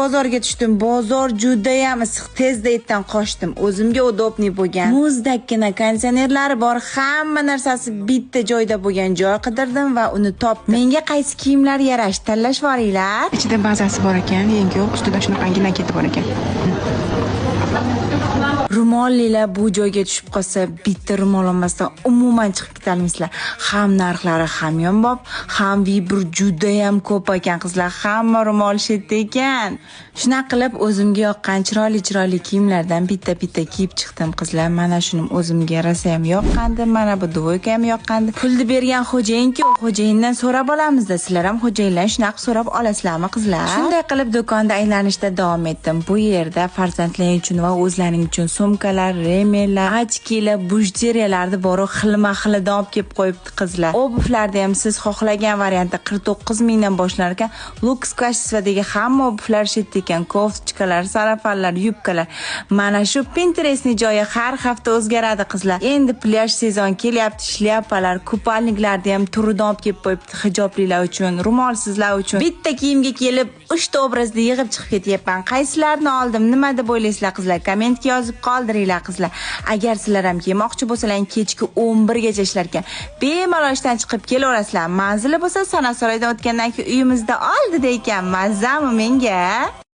Bozorga tushdim. Bozor judayam issiq. Tezda itdan qochdim. O'zimga удобный bo'lgan, muzdakkina konditsionerlari bor, hamma narsasi bitta joyda bo'lgan joy qidirdim va uni topdim. Menga qaysi kiyimlar yarashdi, tanlashib olinglar. Ichida bazasi bor ekan, yengi yo'q, ustida shunaqangi накид i bor ekan. Ro'mollilar bu joyga tushib qolsa, bitta ro'mol olmasdan umuman chiqib ketolmaysizlar. Ham narxlari hamyonbop, ham выбор judayam ko'p ekan, qizlar. Hamma ro'mol shu yerda ekan. Shunaqa qilib o'zimga yoqqan chiroyli chiroyli kiyimlardan bitta bitta kiyib chiqdim, qizlar. Mana shuni o'zimga rosayam yoqqandi, mana bu двойка ham yoqqandi. Pulni bergan xo'jayinki, xo'jayindan so'rab olamizda. Sizlar ham xo'jayindan shunaqa so'rab olasizlarmi, qizlar? Shunday qilib do'konda aylanishda davom etdim. Bu yerda farzandlaring uchun va o'zlaring uchun sumkalar, ремень lar, очки lar, бижутерия larni boru xilma xilidan olib kelib qo'yibdi, qizlar. Обувь larda ham siz xohlagan variantda 49 mingdan boshlanar ekan. Люкс качество dagi hamma обувь lar shu yerda ekan. Кофточка lar, сарафан lar, yubkalar. Mana shu Pinterestning joyi har hafta o'zgaradi, qizlar. Endi plyaj sezon kelyapti, shlyapa lar, купальник larni ham turidan olib kelib qo'yibdi hijoblilar uchun, ro'molsizlar uchun. Bitta kiyimga kelib 3 ta obrazni yig'ib chiqib ketyapman. Qaysilarini oldim, nima deb o'ylaysizlar, qizlar? Kommentga yozib qoldiringlar, qizlar. Agar sizlar ham kelmoqchi bo'lsalaring, kechki 11 gacha ishlar ekan. Bemalol ishdan chiqib kelaverasizlar. Manzili bo'lsa San'at saroyidan o'tgandan keyin uyimizda oldida ekan. Mazzami menga?